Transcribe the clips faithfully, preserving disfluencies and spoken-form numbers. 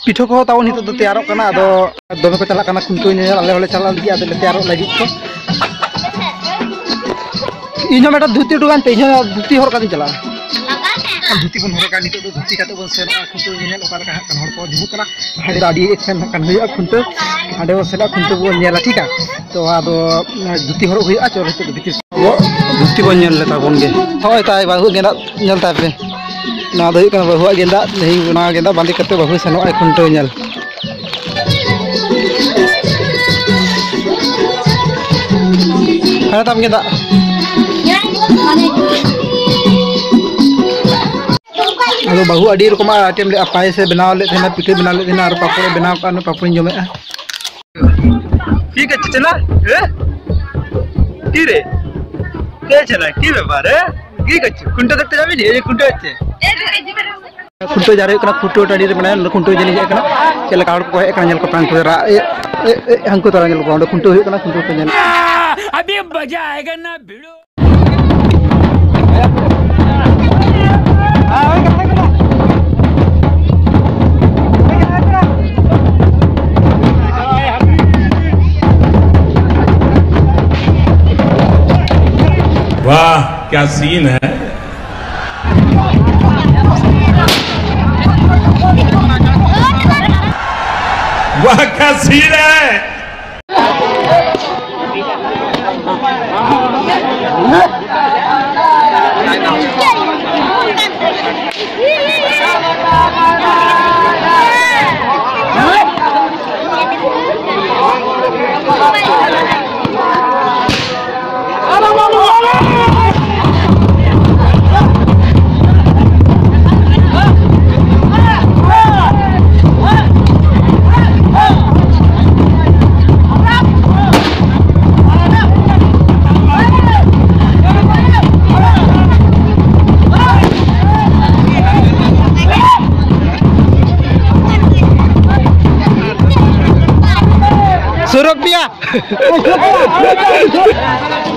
ᱯᱤᱴᱷᱟᱹ ᱠᱚᱦᱚᱸ ᱛᱟᱵᱚᱱ ᱱᱤᱛᱚᱜ ᱫᱚ ᱛᱮᱭᱟᱨᱚᱜ ᱠᱟᱱᱟ᱾ ᱟᱫᱚ ᱫᱚᱢᱮ ᱠᱚ ᱪᱟᱞᱟᱜ ᱠᱟᱱᱟ ᱠᱷᱩᱱᱴᱟᱹᱣ ᱧᱮᱧᱮᱞ, ᱟᱞᱮ ᱦᱚᱸᱞᱮ ᱪᱟᱞᱟᱜ ᱞᱟᱹᱜᱤᱫ, ᱟᱫᱚ ᱞᱮ ᱛᱮᱭᱟᱨᱚᱜ ᱞᱟᱹᱜᱤᱫ ᱠᱚ᱾ ᱤᱧ ᱦᱚᱸ ᱢᱤᱫᱴᱟᱝ ᱫᱷᱩᱛᱤ ᱦᱚᱴᱚ ᱠᱟᱹᱧ ᱯᱮ, ᱤᱧ ᱦᱚᱸ ᱫᱷᱩᱛᱤ ᱦᱚᱨᱚᱜ ᱠᱟᱛᱮᱧ ᱪᱟᱞᱟᱜᱼᱟ᱾ ᱫᱷᱩᱛᱤ ᱵᱚᱱ ᱦᱚᱨᱚᱜᱟ, ᱱᱤᱛᱚᱜ ᱫᱚ ᱫᱷᱩᱛᱤ ᱠᱟᱛᱮ ᱵᱚᱱ ᱥᱮᱱᱚᱜᱼᱟ ᱠᱷᱩᱱᱴᱟᱹᱣ ᱧᱮᱧᱮᱞ᱾ ᱚᱠᱟ ᱞᱮᱠᱟ ᱦᱟᱸᱜ ᱠᱷᱟᱱ ᱦᱚᱲ ᱠᱚ ᱡᱩᱢᱩᱜ ᱠᱟᱱᱟ, ᱦᱟᱸᱰᱮ ᱫᱚ ᱟᱹᱰᱤ ᱮᱠᱥᱮᱱ ᱦᱟᱸᱜ ᱠᱷᱟᱱ ᱦᱩᱭᱩᱜᱼᱟ ᱠᱷᱩᱱᱴᱟᱹᱣ᱾ ᱦᱟᱸᱰᱮ ᱵᱚᱱ ᱥᱮᱱᱚᱜᱼᱟ, ᱠᱷᱩᱱᱴᱟᱹᱣ ᱵᱚᱱ ᱧᱮᱞᱟ, ᱴᱷᱤᱠᱟ? ᱛᱚ ᱟᱫᱚ ᱫᱷᱩᱛᱤ ᱦᱚᱨᱚᱜ ᱦᱩᱭᱩᱜᱼᱟ, ᱪᱚᱞ ᱱᱤᱛᱚᱜ ᱫᱚ ᱵᱷᱤᱛᱤᱨ ᱫᱷᱩᱛᱤ ᱵᱚᱱ ᱧᱮᱞ ᱞᱮᱛᱟ ᱵᱚᱱ ᱜᱮ᱾ ᱦᱳᱭ, ᱛᱟᱭ ᱵᱟᱹᱦᱩ ᱜᱮᱸᱫᱟᱜ ᱧᱮᱞ ᱛᱟᱭ ᱯᱮ᱾ ᱱᱚᱣᱟ ᱫᱚ ᱦᱩᱭᱩᱜ ᱠᱟᱱᱟ ᱵᱟᱹᱦᱩᱣᱟᱜ ᱜᱮᱸᱫᱟᱜ᱾ ᱛᱮᱦᱮᱧ ᱱᱚᱣᱟ ᱜᱮᱸᱫᱟᱜ ᱵᱟᱸᱫᱮ ᱠᱟᱛᱮ ᱵᱟᱹᱦᱩᱭ ᱥᱮᱱᱚᱜᱼᱟᱭ ᱠᱷᱩᱱᱴᱟᱹᱣ ᱧᱮᱞ᱾ ᱦᱮᱸ, ᱛᱟᱢ ᱜᱮᱸᱫᱟᱜ᱾ ᱟᱫᱚ ᱵᱟᱹᱦᱩ ᱟᱹᱰᱤ ᱨᱚᱠᱚᱢᱟᱜ ᱟᱭᱴᱮᱢ ᱞᱮᱫᱼᱟ, ᱯᱟᱭᱮᱥ ᱮ ᱵᱮᱱᱟᱣ ᱞᱮᱫ ᱛᱟᱦᱮᱱᱟ, ᱯᱤᱴᱷᱟᱹ ᱵᱮᱱᱟᱣ ᱞᱮᱫ ᱛᱟᱦᱮᱱᱟ, ᱟᱨ ᱯᱟᱯᱚᱲ ᱮ ᱵᱮᱱᱟᱣ ᱠᱟᱜᱼᱟ, ᱚᱱᱟ ᱯᱟᱯᱚᱲᱤᱧ ᱡᱚᱢᱮᱫᱼᱟ᱾ ঠিক আছে, চেলা? এ? কি রে? কে চেলা? কি ব্যাপার, এ? কি করছো? কোনটা দেখতে যাবি নি? এই যে কোনটা হচ্ছে? ᱠᱷᱩᱱᱴᱟᱹᱣ ᱡᱟᱦᱟᱸ ᱨᱮ ᱦᱩᱭᱩᱜ ᱠᱟᱱᱟ, ᱠᱷᱩᱱᱴᱟᱹᱣ ᱴᱟᱺᱰᱤ ᱨᱮ ᱢᱮᱱᱟᱜᱼᱟ, ᱱᱚᱰᱮ ᱠᱷᱩᱱᱴᱟᱹᱣ ᱧᱮᱞ ᱦᱮᱡ ᱟᱠᱟᱱᱟ᱾ ᱪᱮᱫ ᱞᱮᱠᱟ ᱦᱚᱲ ᱠᱚᱠᱚ ᱦᱮᱡ ᱟᱠᱟᱱᱟ ᱧᱮᱞ ᱠᱚᱯᱮ, ᱦᱟᱱᱠᱩ ᱨᱟ-, ᱮ, ᱮ, ᱮ, ᱦᱟᱱᱠᱩ ᱛᱟᱨᱟ ᱧᱮᱞ ᱠᱚᱯᱮ, ᱚᱸᱰᱮ ᱠᱷᱩᱱᱴᱟᱹᱣ ᱦᱩᱭᱩᱜ ᱠᱟᱱᱟ, ᱠᱷᱩᱱᱴᱟᱹᱣ ᱯᱮ ᱧᱮᱞ᱾ अभी मजा आएगा ना भिड़ो। वाह, क्या सीन है। वाह, क्या सीन है।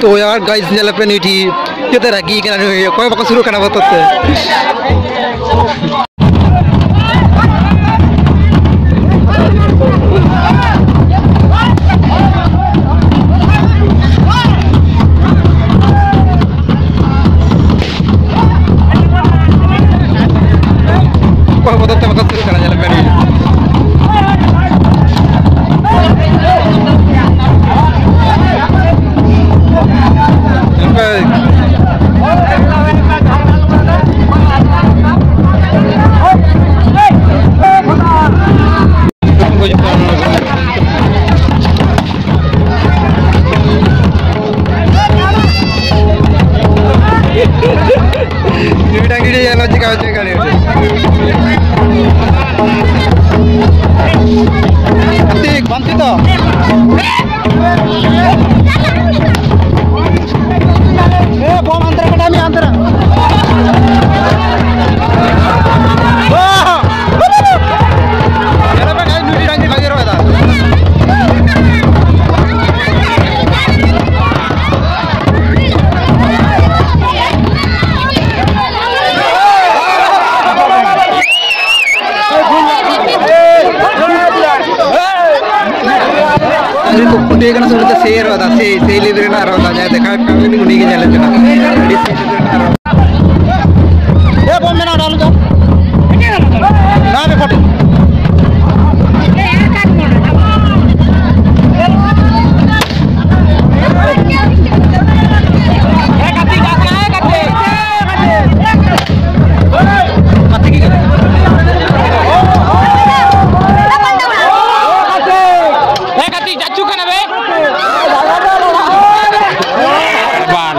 ᱛᱚ ᱭᱟᱨ ᱜᱟᱭᱤᱥ, ᱧᱮᱞ ᱯᱮ, ᱱᱩᱭ ᱴᱷᱤᱠ ᱪᱮᱫ ᱨᱟᱹᱜᱤ ᱠᱟᱱᱟ ᱱᱩᱭ, ᱚᱠᱚᱭ ᱵᱟᱠᱚ ᱥᱩᱨᱩᱜ ᱠᱟᱱᱟ ᱵᱚᱛᱚᱨ ᱛᱮ᱾ ᱚᱠᱚᱭ ᱵᱚᱛᱚᱨ ᱛᱮ ᱵᱟᱠᱚ ᱥᱩᱨᱩᱜ ᱠᱟᱱᱟ, ᱧᱮᱞ ᱯᱮ ᱱᱩᱭ᱾ ᱱᱩᱭᱴᱟᱜ ᱜᱤᱰᱤ ᱧᱮᱞ ᱪᱮᱠᱟ ᱦᱚᱪᱚᱭ ᱠᱟᱱᱟ᱾ ᱴᱷᱤᱠ, ᱵᱟᱝ ᱴᱷᱤᱠ ᱛᱚ? ᱮ, ᱵᱚᱞ ᱦᱟᱱᱛᱮ ᱨᱮ ᱠᱟᱴᱟᱭ ᱢᱮ, ᱦᱟᱱᱛᱮ ᱨᱮ᱾ ᱵᱟᱦ! ᱧᱮᱞ ᱢᱮ, ᱱᱩᱭᱴᱟᱜ ᱜᱤᱰᱤ ᱵᱷᱟᱜᱮ ᱨᱚᱦᱚᱭ ᱫᱟ᱾ ᱩᱱᱤ ᱠᱚ ᱠᱩᱴᱤᱭᱮ ᱠᱟᱱᱟ ᱥᱮ ᱩᱱᱤ ᱫᱚ ᱥᱮᱭ ᱨᱚᱜ ᱮᱫᱟ, ᱥᱮᱭ, ᱥᱮᱭ ᱞᱮᱵᱮᱞ ᱨᱮᱱᱟᱜ ᱨᱚᱜ ᱮᱫᱟ, ᱡᱟᱦᱟᱸᱭ ᱫᱮᱠᱷᱟᱣ ᱠᱟᱜ ᱵᱤᱱ ᱩᱱᱤ ᱜᱮ ᱧᱮᱞ ᱦᱩᱭᱩᱜ ᱠᱟᱱᱟ᱾ ᱟᱹᱰᱤ ᱥᱮᱭ ᱞᱮᱵᱮᱞ ᱨᱮᱱᱟᱜ ᱨᱚᱜ᱾ ᱮ, ᱵᱚᱢ ᱢᱮᱱᱟᱜᱼᱟ, ᱚᱸᱰᱮ ᱟᱞᱚ ᱫᱚ᱾ ᱱᱚᱣᱟ ᱜᱮ ᱠᱚᱴᱷᱤᱱ᱾ ᱦᱮᱸ, ᱠᱟᱹᱴᱤᱡ ᱡᱟᱪᱩ ᱠᱟᱱᱟ ᱵᱮ᱾ ᱵᱟᱝ᱾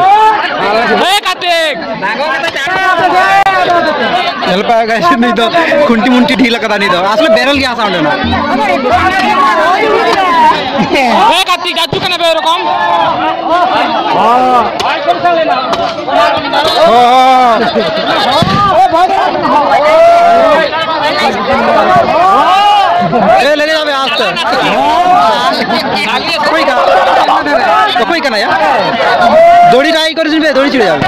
ᱦᱮᱸ, ᱠᱟᱹᱴᱤᱡ᱾ ᱧᱮᱞ ᱯᱮ guys, ᱱᱩᱭ ᱫᱚ ᱠᱷᱩᱱᱴᱤ ᱢᱩᱱᱴᱤ ᱰᱷᱤᱞ ᱟᱠᱟᱫᱟ ᱱᱩᱭ ᱫᱚ᱾ ᱟᱥᱚᱞᱮ ᱵᱮᱨᱮᱞ ᱜᱮ ᱟᱥᱟ ᱚᱸᱰᱮᱱᱟᱜ᱾ ᱦᱮᱸ, ᱠᱟᱹᱴᱤᱡ ᱡᱟᱪᱩ ᱠᱟᱱᱟ ᱵᱮ ᱮᱨᱚᱠᱚᱢ᱾ ᱦᱚᱸ, ᱦᱚᱸ᱾ ᱮ, ᱞᱟᱹᱭ ᱫᱟᱵᱮ ᱟᱥᱛᱮ᱾ ᱚᱠᱚᱭ ᱠᱟᱱᱟ? ᱚᱠᱚᱭ ᱠᱟᱱᱟᱭᱟ? ᱫᱚᱲᱤ ᱴᱟᱭ ᱠᱚᱨᱮ ᱥᱩᱱᱵᱮ, ᱫᱚᱲᱤ ᱪᱩᱲᱤ ᱡᱟᱵᱮ᱾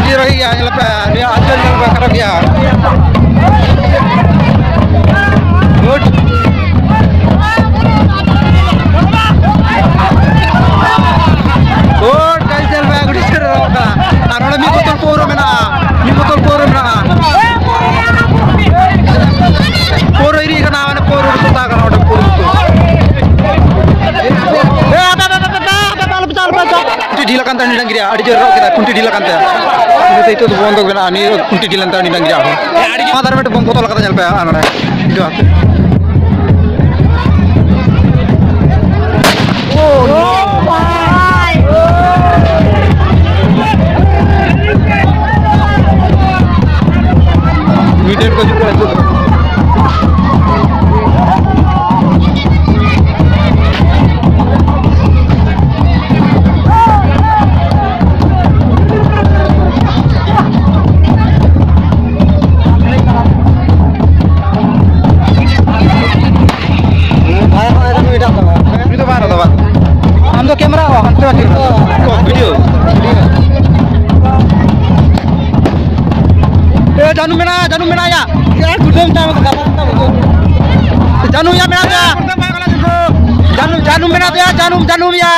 ᱤᱭᱟᱹ ᱨᱚᱦᱤ ᱜᱮᱭᱟ, ᱧᱮᱞ ᱯᱮ, ᱱᱤᱭᱟᱹ ᱟᱪᱚᱞ ᱧᱮᱞ ᱯᱮ, ᱠᱷᱟᱨᱟᱯ ᱜᱮᱭᱟ᱾ ᱜᱩᱰ᱾ ᱜᱩᱰ, guys, ᱧᱮᱞ ᱯᱮ, ᱟᱹᱰᱤ ᱩᱥᱠᱟᱹᱨ ᱨᱮ ᱨᱚᱲ ᱠᱟᱱᱟ᱾ ᱟᱨ ᱱᱚᱰᱮ ᱢᱤᱫ ᱵᱳᱛᱚᱞ ᱯᱟᱹᱣᱨᱟᱹ ᱢᱮᱱᱟᱜᱼᱟ, ᱢᱤᱫ ᱵᱳᱛᱚᱞ ᱯᱟᱹᱣᱨᱟᱹ ᱢᱮᱱᱟᱜᱼᱟ᱾ ᱯᱟᱹᱣᱨᱟᱹ ᱦᱤᱨᱤ ᱠᱟᱱᱟ, ᱢᱟᱱᱮ ᱯᱟᱹᱣᱨᱟᱹ ᱵᱳᱛᱚᱞ ᱛᱟᱦᱮᱸ ᱠᱟᱱᱟ ᱚᱸᱰᱮ, ᱯᱟᱹᱣᱨᱟᱹ ᱵᱳᱛᱚᱞ᱾ ᱮ, ᱟᱯᱮ, ᱟᱯᱮ, ᱟᱯᱮ, ᱟᱯᱮ, ᱟᱯᱮ, ᱟᱞᱚᱯᱮ ᱪᱟᱞᱟᱜᱼᱟ, ᱟᱞᱚᱯᱮ ᱪᱟᱞᱟᱜᱼᱟ᱾ ᱠᱩᱱᱴᱤ ᱰᱷᱤᱞ ᱟᱠᱟᱱ ᱛᱟᱭᱟ ᱩᱱᱤ ᱰᱟᱝᱨᱤᱭᱟᱜ, ᱟᱹᱰᱤ ᱡᱳᱨ ᱨᱚᱜ ᱠᱮᱫᱟ, ᱠᱩᱱᱴᱤ ᱰᱷᱤᱞ ᱟᱠᱟᱱ ᱛᱟᱭᱟ᱾ ᱤᱱᱟᱹᱛᱮ ᱱᱤᱛᱚᱜ ᱫᱚ ᱵᱚᱱᱫᱚ ᱢᱮᱱᱟᱜᱼᱟ, ᱱᱤᱭᱟᱹ ᱠᱩᱱᱴᱤ ᱰᱷᱤᱞ ᱮᱱ ᱛᱟᱭᱟ ᱩᱱᱤ ᱰᱟᱝᱨᱤᱭᱟᱜ ᱦᱚᱸ᱾ ᱱᱚᱣᱟ ᱫᱷᱟᱨᱮ ᱢᱤᱫᱴᱮᱱ ᱵᱚᱱ ᱵᱚᱛᱚᱞ ᱟᱠᱟᱫᱟ, ᱧᱮᱞ ᱯᱮ, ᱟᱨ ᱱᱚᱰᱮ ᱡᱚᱦᱟᱨ᱾ ᱢᱤᱫᱴᱮᱱ ᱠᱚ ᱦᱤᱡᱩᱜ ᱠᱟᱱᱟ ᱱᱤᱛᱚᱜ ᱫᱚ᱾ ᱩᱱᱤ ᱫᱚ ᱵᱟᱭ ᱨᱚᱲ ᱫᱟ, ᱵᱟᱝ᱾ ᱟᱢ ᱫᱚ ᱠᱮᱢᱮᱨᱟ ᱦᱚᱸ ᱦᱟᱱᱛᱮ ᱵᱟᱝ ᱴᱷᱤᱠ᱾ ᱚ, ᱵᱷᱤᱰᱤᱭᱳ᱾ ᱮ, ᱡᱟᱹᱱᱩᱢ ᱢᱮᱱᱟᱜᱼᱟ, ᱡᱟᱹᱱᱩᱢ ᱢᱮᱱᱟᱜᱼᱟ ᱭᱟ᱾ ᱮ, ᱜᱩᱰᱟᱹᱢ ᱛᱟᱢ ᱠᱟᱛᱷᱟ ᱵᱟᱝ ᱛᱟᱢ᱾ ᱡᱟᱹᱱᱩᱢ ᱭᱟ ᱢᱮᱱᱟᱜ ᱛᱟᱭᱟ᱾ ᱡᱟᱹᱱᱩᱢ, ᱡᱟᱹᱱᱩᱢ ᱢᱮᱱᱟᱜ ᱛᱟᱭᱟ, ᱡᱟᱹᱱᱩᱢ, ᱡᱟᱹᱱᱩᱢ ᱭᱟ᱾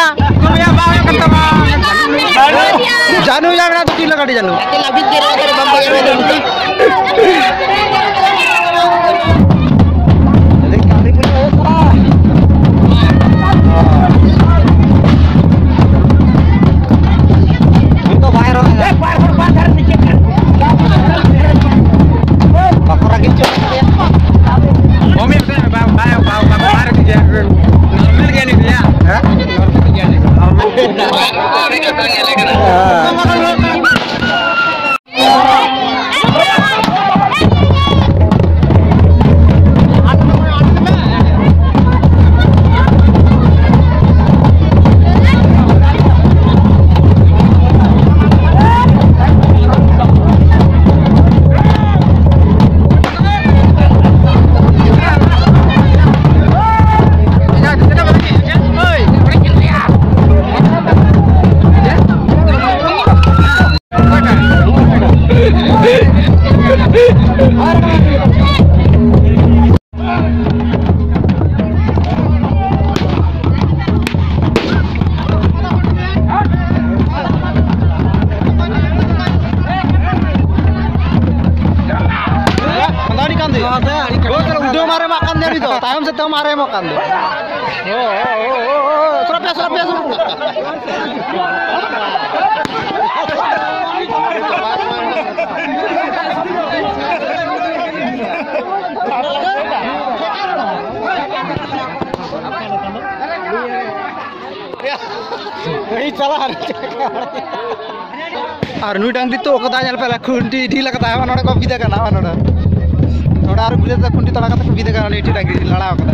ᱡᱟᱹᱱᱩᱢ ᱭᱟ ᱢᱮᱱᱟᱜ ᱛᱟᱭᱟ, ᱛᱤᱱ ᱞᱟᱜᱟᱰᱤ ᱡᱟᱹᱱᱩᱢ᱾ ᱩᱱᱤ ᱫᱚ ᱵᱟᱭ ᱨᱚᱲ ᱮᱫᱟ᱾ ᱵᱟᱭ ᱨᱚᱲ, ᱵᱟᱭ ᱫᱷᱟᱨᱮ ᱱᱤᱪᱮ ᱠᱟᱱ᱾ ᱵᱟᱠᱚ ᱨᱟᱹᱜᱤ ᱦᱚᱪᱚ ᱠᱟᱫᱮᱭᱟ᱾ ᱵᱟᱭ, ᱵᱟᱭ, ᱵᱟᱭ, ᱵᱟᱭ ᱨᱟᱹᱜᱤ ᱜᱮᱭᱟ᱾ ᱱᱚᱨᱢᱟᱞ ᱜᱮᱭᱟ ᱱᱤᱛ ᱫᱚ ᱭᱟ᱾ ᱦᱮᱸ? ᱱᱚᱨᱢᱟᱞ ᱜᱮᱭᱟ ᱱᱤᱛ ᱫᱚ᱾ ᱱᱚᱨᱢᱟᱞ ᱜᱮᱭᱟ᱾ ᱩᱰᱟᱹᱣ ᱢᱟᱨᱮ ᱢᱟᱜ ᱠᱟᱱ ᱫᱚ, ᱛᱟᱭᱚᱢ ᱥᱮᱫ ᱛᱮ ᱢᱟᱨᱮ ᱢᱟᱜ ᱠᱟᱱ ᱫᱚ᱾ ᱥᱚᱨᱟ ᱯᱮ, ᱥᱚᱨᱟ ᱯᱮ, ᱥᱚᱨᱟ ᱯᱮ᱾ ᱮᱭ ᱪᱟᱞᱟ ᱟᱨ ᱟᱨ ᱱᱩᱭ ᱰᱟᱝᱨᱤ ᱛᱚ ᱚᱠᱟ ᱫᱟ ᱧᱮᱞ ᱯᱮ, ᱠᱷᱩᱱᱴᱤ ᱰᱷᱤᱞ ᱟᱠᱟᱫᱟ, ᱱᱚᱰᱮ ᱠᱚ ᱵᱤᱫ ᱟᱠᱟᱱᱟ, ᱱᱚᱰᱮ᱾ ᱱᱚᱰᱮ ᱟᱨ ᱜᱩᱞᱟᱹ ᱛᱮ ᱠᱷᱩᱱᱴᱤ ᱛᱚᱲᱟ ᱠᱟᱛᱮ ᱠᱚ ᱵᱤᱫ ᱟᱠᱟᱱᱟ, ᱩᱱᱤ ᱮᱴᱟᱜ ᱰᱟᱝᱨᱤ ᱞᱟᱲᱟᱣ ᱟᱠᱟᱫᱟ᱾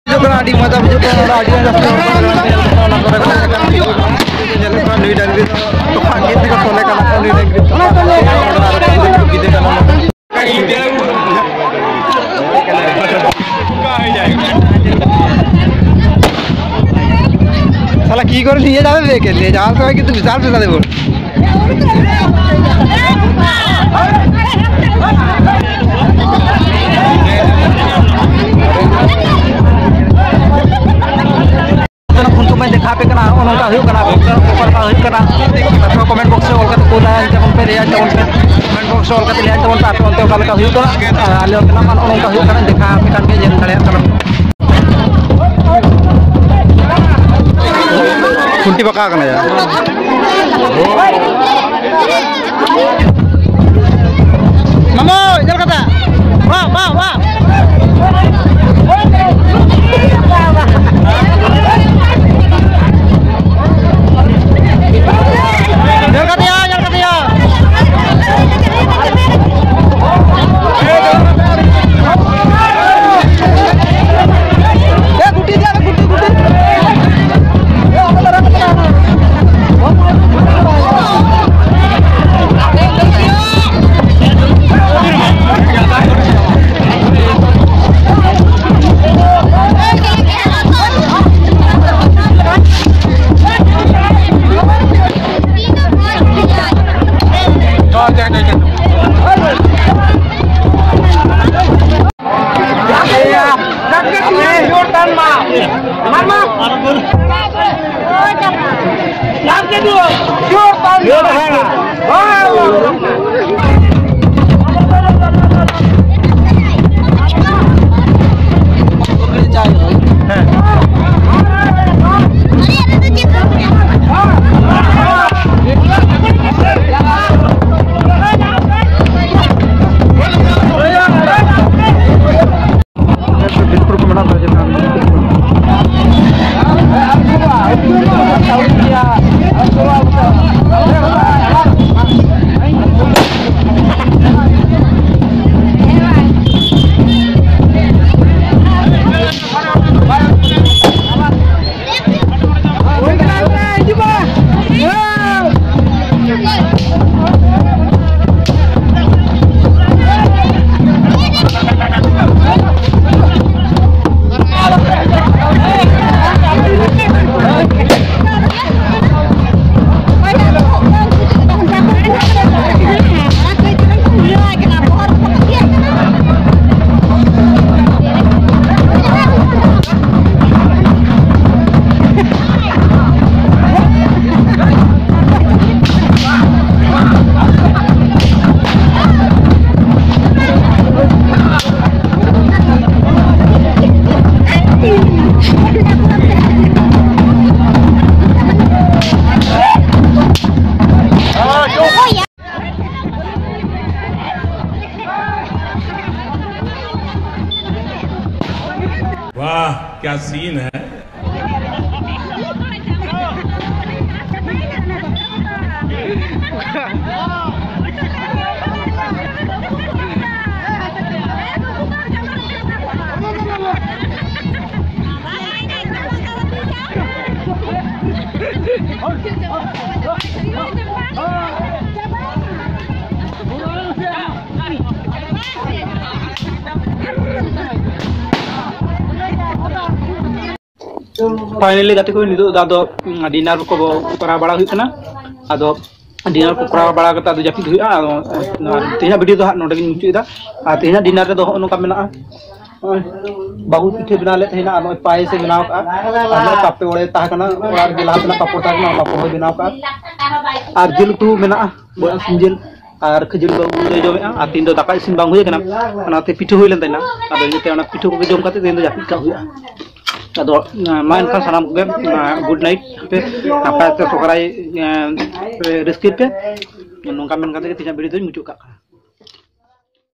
ᱵᱩᱡᱷᱟᱹᱜ ᱠᱟᱱᱟ, ᱟᱹᱰᱤ ᱢᱚᱡᱟ ᱵᱩᱡᱷᱟᱹᱜ ᱠᱟᱱᱟ, ᱟᱹᱰᱤ ᱡᱟᱹᱥᱛᱤ ᱦᱚᱲ ᱠᱚ ᱧᱮᱞᱚᱜ ᱠᱟᱱᱟ, ᱚᱱᱟ ᱠᱚᱨᱮ ᱠᱚ ᱧᱮᱞᱚᱜ ᱠᱟᱱᱟ᱾ ᱱᱩᱭ ᱰᱟᱝᱨᱤ ᱫᱚ ᱛᱚᱯᱟᱜ ᱜᱮ ᱛᱮᱠᱚ ᱛᱚᱞᱮ ᱠᱟᱱᱟ, ᱱᱩᱭ ᱰᱟᱝᱨᱤ ᱫᱚ ᱛᱚᱯᱟᱜ ᱜᱮ ᱛᱮᱠᱚ ᱵᱤᱫ ᱟᱠᱟᱱᱟ᱾ साला की कर लिए जावे बे के लिए जाओ तो कि तू विशाल से ज्यादा बोल। ᱩᱱ ᱥᱚᱢᱚᱭ ᱫᱮᱠᱷᱟᱣ ᱟᱯᱮ ᱠᱟᱱᱟ, ᱱᱚᱜᱼᱚ ᱱᱚᱝᱠᱟ ᱦᱩᱭᱩᱜ ᱠᱟᱱᱟ, ᱚᱠᱟ ᱞᱮᱠᱟ ᱦᱩᱭᱩᱜ ᱠᱟᱱᱟ, ᱟᱯᱮ ᱦᱚᱸ comment box ᱨᱮ ᱚᱞ ᱠᱟᱛᱮ ᱠᱚ ᱞᱟᱹᱭ ᱛᱟᱵᱚᱱ ᱯᱮ, ᱞᱟᱹᱭ ᱛᱟᱵᱚᱱ ᱯᱮ, comment box ᱨᱮ ᱚᱞ ᱠᱟᱛᱮ ᱞᱟᱹᱭ ᱛᱟᱵᱚᱱ ᱯᱮ, ᱟᱯᱮ ᱚᱱᱛᱮ ᱚᱠᱟ ᱞᱮᱠᱟ ᱦᱩᱭᱩᱜ ᱠᱟᱱᱟ, ᱟᱨ ᱟᱞᱮ ᱚᱱᱛᱮᱱᱟᱜ ᱢᱟ ᱱᱚᱜᱼᱚ ᱱᱚᱝᱠᱟ ᱦᱩᱭᱩᱜ ᱠᱟᱱᱟ, ᱫᱮᱠᱷᱟᱣ ᱟᱯᱮ ᱠᱟᱱ ᱜᱮ, ᱧᱮᱞ ᱫᱟᱲᱮᱭᱟᱜ ᱠᱟᱱᱟ᱾ ᱠᱷᱩᱱᱴᱤ ᱵᱟᱸᱠᱟ ᱠᱟᱱᱟ ᱭᱟ᱾ ᱢᱟᱢᱚ, ᱧᱮᱞ ᱠᱟᱛᱮ᱾ ᱵᱟ, ᱵᱟ, ᱵᱟ᱾ ᱧᱮᱞ ᱠᱟᱫᱮᱭᱟ, ᱧᱮᱞ ᱠᱟᱫᱮᱭᱟ᱾ ᱮ, ᱜᱩᱴᱤ ᱫᱮ, ᱜᱩᱴᱤ, ᱜᱩᱴᱤ᱾ ᱰᱤᱥᱯᱩᱨ ᱠᱚ ᱢᱮᱱᱟᱜ ᱫᱚ ᱪᱮᱛᱟᱱ᱾ वाह, क्या सीन है। ᱯᱷᱟᱭᱱᱟᱞᱤ ᱜᱟᱛᱮ ᱠᱚ, ᱱᱤᱛᱚᱜ ᱫᱚ ᱟᱫᱚ ᱰᱤᱱᱟᱨ ᱠᱚ ᱠᱚᱨᱟᱣ ᱵᱟᱲᱟ ᱦᱩᱭᱩᱜ ᱠᱟᱱᱟ᱾ ᱟᱫᱚ ᱰᱤᱱᱟᱨ ᱠᱚ ᱠᱚᱨᱟᱣ ᱵᱟᱲᱟ ᱠᱟᱛᱮ ᱟᱫᱚ ᱡᱟᱹᱯᱤᱫ ᱦᱩᱭᱩᱜᱼᱟ᱾ ᱟᱫᱚ ᱛᱮᱦᱮᱧᱟᱜ ᱵᱷᱤᱰᱤᱭᱳ ᱫᱚ ᱦᱟᱸᱜ ᱱᱚᱰᱮ ᱜᱤᱧ ᱢᱩᱪᱟᱹᱫ ᱮᱫᱟ᱾ ᱟᱨ ᱛᱮᱦᱮᱧᱟᱜ ᱰᱤᱱᱟᱨ ᱨᱮᱫᱚ ᱦᱚᱸᱜᱼᱚ ᱱᱚᱝᱠᱟ ᱢᱮᱱᱟᱜᱼᱟ᱾ ᱱᱚᱜᱼᱚᱭ ᱵᱟᱹᱦᱩ ᱯᱤᱴᱷᱟᱹ ᱵᱮᱱᱟᱣ ᱞᱮᱫ ᱛᱟᱦᱮᱱᱟ, ᱟᱨ ᱱᱚᱜᱼᱚᱭ ᱯᱟᱭᱮᱥ ᱮ ᱵᱮᱱᱟᱣ ᱠᱟᱜᱼᱟ, ᱟᱨ ᱱᱚᱜᱼᱚᱭ ᱯᱟᱯᱮ ᱚᱲᱮ ᱛᱟᱦᱮᱸ ᱠᱟᱱᱟ, ᱚᱲᱟᱜ ᱨᱮᱜᱮ ᱞᱟᱦᱟ ᱛᱮᱱᱟᱜ ᱯᱟᱯᱚᱲ ᱛᱟᱦᱮᱸ ᱠᱟᱱᱟ, ᱚᱱᱟ ᱯᱟᱯᱚᱲ ᱦᱚᱸᱭ ᱵᱮᱱᱟᱣ ᱠᱟᱜᱼᱟ, ᱟᱨ ᱡᱤᱞ ᱩᱛᱩ ᱢᱮᱱᱟᱜᱼᱟ, ᱵᱚᱭᱞᱟᱨ ᱥᱤᱢ ᱡᱤᱞ, ᱟᱨ ᱠᱷᱟᱹᱡᱟᱹᱲᱤ ᱵᱟᱹᱵᱩ ᱫᱚᱭ ᱡᱚᱢᱮᱫᱼᱟ, ᱟᱨ ᱛᱮᱦᱮᱧ ᱫᱚ ᱫᱟᱠᱟ ᱤᱥᱤᱱ ᱵᱟᱝ ᱦᱩᱭ ᱠᱟᱱᱟ, ᱚᱱᱟᱛᱮ ᱯᱤᱴᱷᱟᱹ ᱦᱩᱭ ᱞᱮᱱ ᱛᱟᱦᱮᱱᱟ᱾ ᱟᱫᱚ ᱤᱱᱟᱹᱛᱮ ᱚᱱᱟ ᱯᱤᱴᱷᱟᱹ ᱠᱚᱜᱮ ᱡᱚᱢ ᱠᱟᱛᱮ ᱛᱮᱦᱮᱧ ᱫᱚ ᱡᱟᱹᱯᱤᱫ ᱠᱟᱜ ᱦᱩᱭᱩᱜᱼᱟ᱾ ᱟᱫᱚ ᱢᱟ ᱮᱱᱠᱷᱟᱱ ᱥᱟᱱᱟᱢ ᱠᱚᱜᱮ ᱜᱩᱰ ᱱᱟᱭᱤᱴ, ᱦᱟᱯᱮ ᱱᱟᱯᱟᱭ ᱛᱮ ᱥᱚᱦᱨᱟᱭ ᱨᱟᱹᱥᱠᱟᱹᱭ ᱯᱮ᱾ ᱱᱚᱝᱠᱟ ᱢᱮᱱ ᱠᱟᱛᱮ ᱜᱮ ᱛᱮᱦᱮᱧᱟᱜ ᱵᱷᱤᱰᱤᱭᱳ ᱫᱚᱧ ᱢᱩᱪᱟᱹᱫ ᱠᱟᱜ ᱠᱟᱱᱟ᱾